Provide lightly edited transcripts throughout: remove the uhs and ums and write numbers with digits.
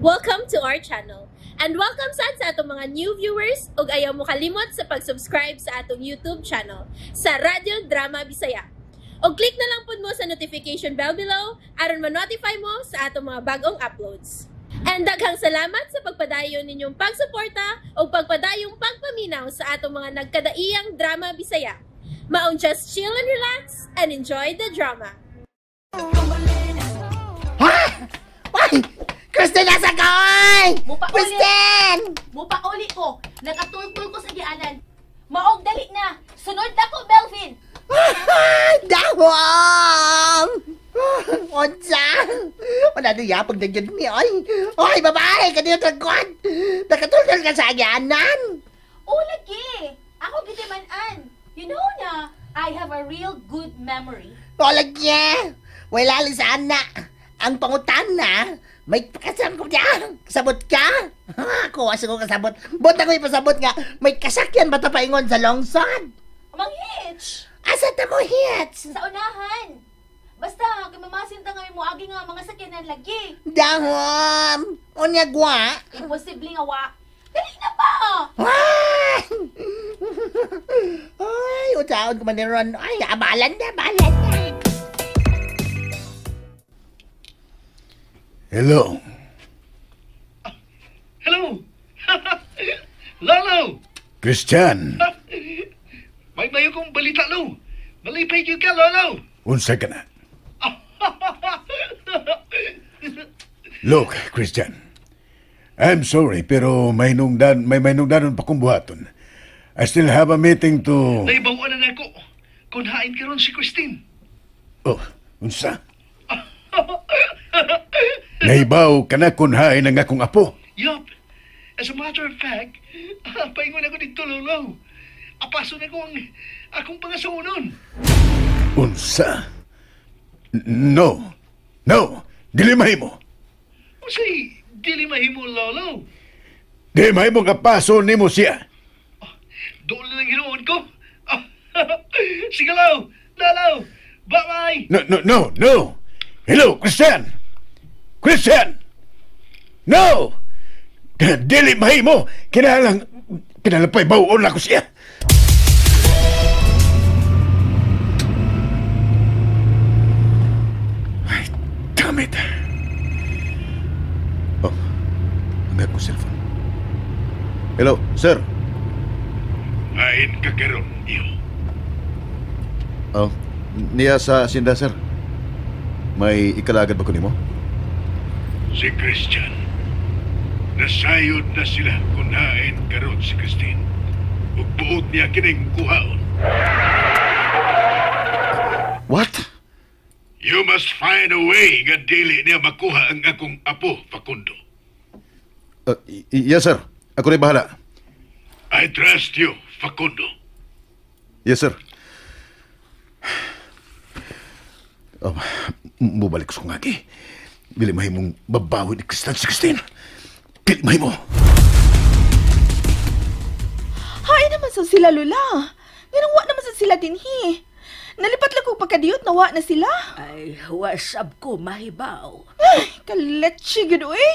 Welcome to our channel. And welcome sad sa atong mga new viewers ug ayaw mo kalimot sa pag-subscribe sa atong YouTube channel sa Radyo Drama Bisaya. Og click na lang pud mo sa notification bell below aron ma-notify mo sa atong mga bagong uploads. And daghang salamat sa pagpadayon ninyong pagsuporta ug pagpadayong pagpaminaw sa atong mga nagkadaiyang drama Bisaya. Maong just chill and relax and enjoy the drama. Ha? Ay! Kristen, nasa ka, oy! Mupauli. Kristen! Mupauli ko. Nakatultul ko sa gianan. Maog dali na. Sunod na ko, Melvin. Dahong! Unsa? Wala na yapag na yun ni, oy! Oy, babae! Kanino tagkon? Nakatultol ka sa agyanan! O lagi. Ako gitiman-an. You know na, I have a real good memory. Wala niya! Wala lang sa anak! Ang pangutana, may kasam ko niya! Kasabot ka? Ako, asa ko kasabot. Bot ako ipasabot nga, may kasakyan ba ta paingon sa lungsod? Mang-hitch. Asa ta mo hits? Sa unahan. Basta, kay mamasin ta nga mo agi nga mga sakyanan lagi. Dahom! Unya gwa? Imposible nga wa. Dali na ba? Ay! Ay, utaon ko man ni Ron. Ay, abalan na, abalan na. Hello. Hello! Lolo! Christian, May mayo kong balita, Lo! Malipay yun ka, Lolo! Unsa ka na? Look, Christian. I'm sorry, pero may mahinungdanon pa kong buhaton. I still have a meeting to. Naibawan na nako. Kung hain ka ron si Christine. Oh, unsa? Naibaw ka na kung hain ang akong apo. Yup. As a matter of fact, paingon ako dito, Lolo. Apaso na ko ang akong pangasunon. Unsa? No. No. Dili mahimo. Unsay, dili mahimo, Lolo. Di mahimo nga paso nimo siya. Doon lang ang hinuon ko. Sige, Lo. Lolo. Bye-bye. No, no, no, no. Hello, Christian. Christian! No! Dili mahimo. Kinahanglan pa'y bawon ako siya. Ay, damn it. Oh, ang akong cellphone. Hello, sir. Hain ka karon, iho. Oh, niya sa asinda, sir. May ikalagad ba ko nimo? Si Christian. Nasayod na sila kung hain karon si Christine. Ug buot niya kining kuhaon. What? You must find a way nga dili niya makuha ang akong apo, Facundo. Yes, sir. Ako na bahala. I trust you, Facundo. Yes, sir. Oh, mubalik ko sa kong agi. Dili mahimong babawi ni Christian si Christine. Dili mahimo. Hay naman sa sila, Lula. Ganang wa naman sa sila dinhi. Nalipat lang kong pagkadiyot na wa na sila. Ay, wasab ko mahibaw. Ay, kaletsi gud oy.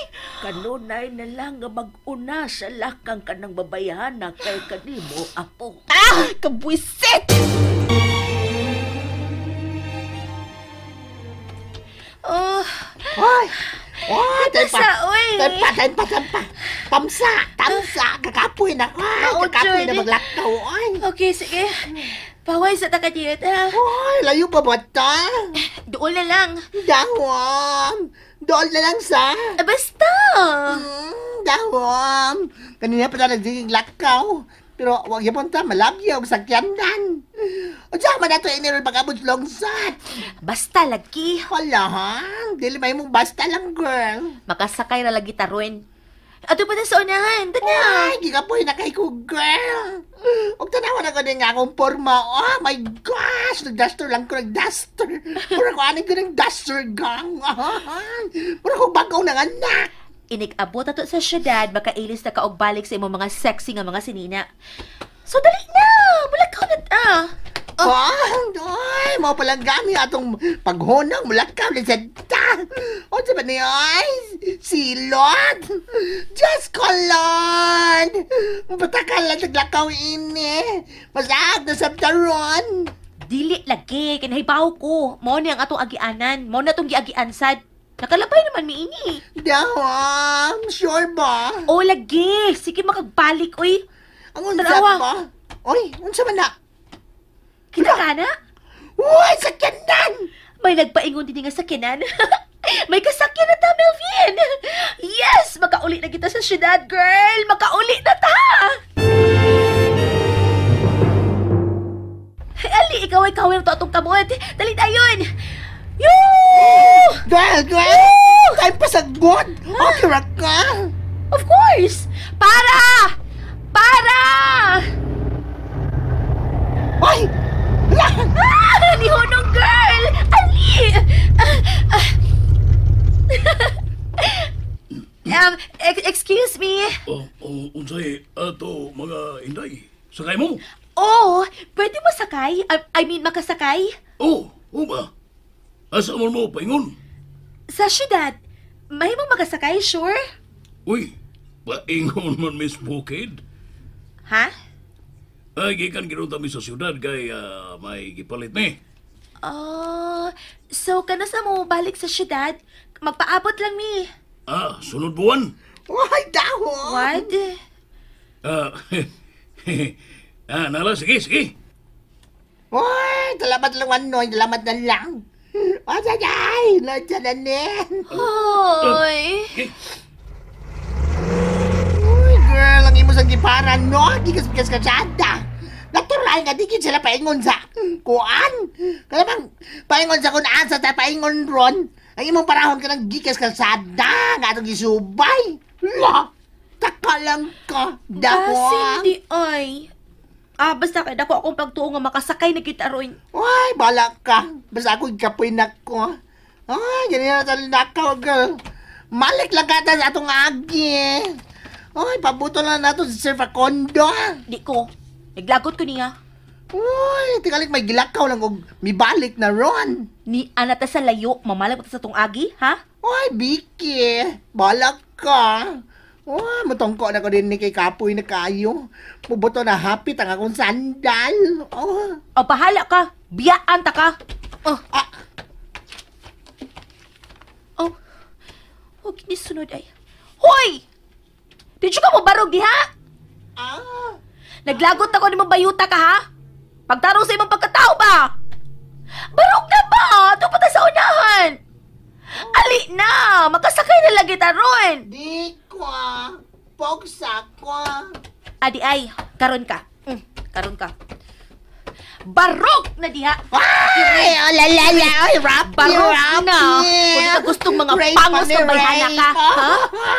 Kanunay na lang nga mag-una sa lakang kanang babayhana kay kanimo, apo. Ah, kabwisit! Oh, Ay! Oh, Basta, oy. Tampa, tampa, tampa. Tamsa, tamsa. Kakapoy na. Ay, Mao, kakapoy na Jordan. maglakaw. Ay, Okay, sige. Paway sa takadiyot, ha? ay, layo pa ba ta? Doon na lang. Dahom! Doon na lang sa. Ah, basta. Dahom! Kanina pa tayo nagsiging lakaw. Pero wag yapon ta, malabyaw, sakyanan. O siya man nato inirol pag-abot lungsod. Basta lagi. Hala, ha? Dili may mong basta lang, girl. Makasakay na lagi taron. Ato pa na sa unahan. Tana. Ay, gikapoy na kay ko, girl. Huwag tanawan ako din nga akong forma. Oh my gosh! Nag-duster lang ko, nag-duster. Mura ko aning ko ng duster gang. Mura ko bagaw ng anak. Inig-abot ato sa syudad, makailis na kaog balik sa imong mga sexy nga mga sinina. So dali na! Mulakaw na ta! Ay, mao palang gani atong paghunong mulakaw ni sa ta. Unsa ba ni ay? Silot. Diyos ko, Lord. Batakal lang naglakaw ini. Masag na sa taron. Dili lagi, kinahibaw ko. Mao ni ang atong agianan. Mao na atong giagian sad. Nakalabay naman miini. Daham, sure ba? O lagi, sige makagbalik oy. Ang unsa Tanawa. ba? Oy, unsa man na? Kita ka na? Uy, sakyanan! May nagpaingon din nga sakyanan. May kasakyan na ta, Melvin! Yes! Makauli na kita sa syudad, girl! Makauli na ta! Ali, ikaw ay kawin to atong kamot. Dali tayon! Yoo! Girl, girl! Time pa sa god! Okay ra ka? Of course! Para! Para! Ay! La! Ah! Lihonong girl! Ali! Excuse me. Oh, oh, unsay ato mga inday? Sakay mo? Oh, pwede mo sakay? I mean, makasakay? Oh, oh ba? Asa man mo paingon? Sa syudad. Mahimong makasakay, sure? Uy, paingon man Miss Bukid. Ha? Ay, gikan ginuta mi sa syudad kay may gipalit mi. Oh, so kanasa mo balik sa syudad? Magpaabot lang mi. Ah, sunod buwan. Ay, dahon! What? Nala, sige, sige. Uy, salamat lang, Manoy. Salamat na lang. Ay, ay, ay! Lord, na nin. Hoy. Uy, girl, ang imo sa giparan, no? Gigas-bigas ka siya. Natural nga, di sila paingon sa kuan. Kaya bang, paingon sa kun asa ta paingon ron. Ang imong parahon ka ng gikas kalsada, nga atong gisubay. La! Taka lang ka, Basin dahon. di ay. Ah, basta kay dako akong pagtuo nga makasakay na kita ron. Uy, bala ka. Basta ako ikapoy na ko. Ay, ganyan na talakaw, girl. Malik lang ka sa atong agi. Ay, pabuto lang nato sa Sir Facondo. Di ko. Naglagot ko niya. Uy, tingalik may gilakaw lang og mibalik na ron. Ni anata sa layo, mamalag pa ta sa tong agi, ha? Uy, Vicky, balak ka. Uy, mutongko na ko din ni kay Kapoy na kayo. Mubuto na hapit ang akong sandal. Oh. O bahala ka. Biyaan ta ka. Oh. Ah. Oh. Huwag ni sunod ay. Hoy! Did you ka mo barog diha? Ah. Naglagot ako ni mong bayuta ka ha? Pagtarong sa imong pagkatao ba? Barog na ba? Doon pa ta sa unahan. Ali na! Makasakay na lagi ta ron. Di ko. Pogsa ko. Adi ay, karon ka. Karon ka. Barog na diha. Ay, oh, la la la, oy, rapi, Barog rapi. na. Kung di ka gustong mga Rape pangos pa ni ng bayhana ka. rape. Ha?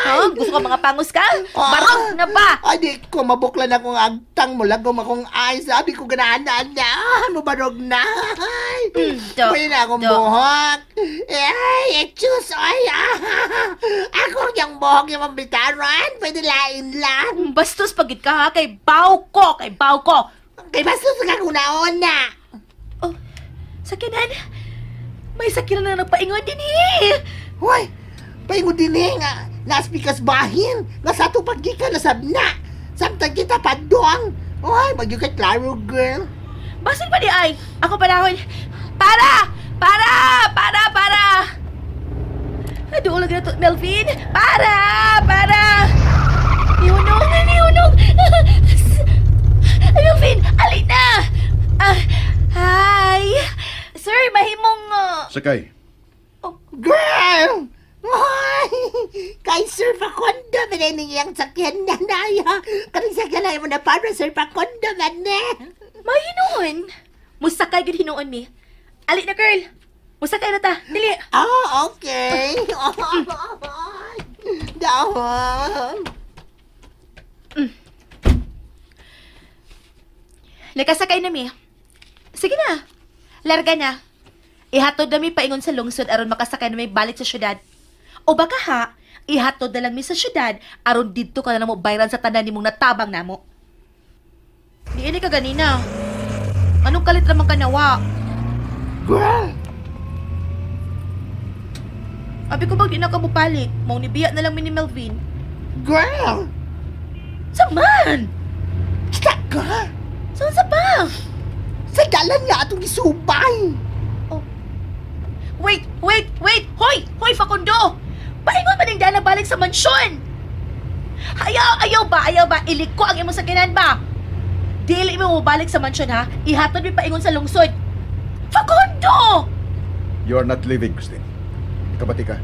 Ha? Gusto ka mga pangos ka? Ah. Barog na ba? Ay, di ko, mabuklan akong agtang, mulagom akong eyes. Sabi ko, ganahan na. Mubarog na. Ay, Do, pwede na akong do. buhok. Ay, excuse, ay, ako yung buhok yung mabitaran. Pwede lain lang. Bastos pagit ka ha? Kay baw ko, kay baw ko. Kay bastos ka kuna-una. Oh, sakyanan. May sakyanan na nagpaingon din eh. Hoy, paingon din eh nga. Naspikas bahin. Nga sa atong paggikan nasab na. Samtang kita padong. Hoy, magyud ka klaro, girl. Basin pa di ay. Ako panahon. Para! Para! Para! Para! Doon lagi na to, Melvin. Para! Para! Niunong! Niunong! Ay, Melvin! Ali na! Ah, hi! Sir, mahimong... Sakay. Girl! Hoy! Kay Sir Facundo, man iyang sakyan na na. Kanang sakyan na mo na para Sir Facundo man eh. Mahinuon. Musakay gud hinuon mi. Ali na, girl. Musakay na ta. Dili. Ah, okay. Dahon. Nakasakay na mi. Sige na. Larga na. Ihatod na mi paingon sa lungsod aron makasakay na mi balik sa syudad. O baka ha, ihatod na lang mi sa syudad aron didto ka na mo bayran sa tanan nimong natabang namo. Di ini ka ganina. Anong kalit raman ka nawa? Girl! Abi ko bag di na ka mupalit. Mao ni biya na lang mi ni Melvin. Girl! Saman! Kita ka! Saan sa pa? Sa dalan nga atong gisubay! Oh. Wait! Wait! Wait! Hoy! Hoy, Facundo! Paingon man ang dala balik sa mansyon! Ayaw! Ayaw ba? Ayaw ba? Iliko ang imong sakinan ba? Dili mo mobalik sa mansyon ha? Ihatod mi paingon sa lungsod! Facundo! You are not leaving, Christine. Kabati ka.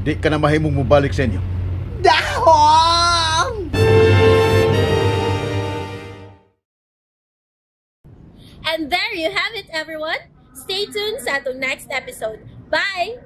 Di ka na mahimong mubalik sa inyo. Dahong! And there you have it, everyone. Stay tuned sa atong next episode. Bye!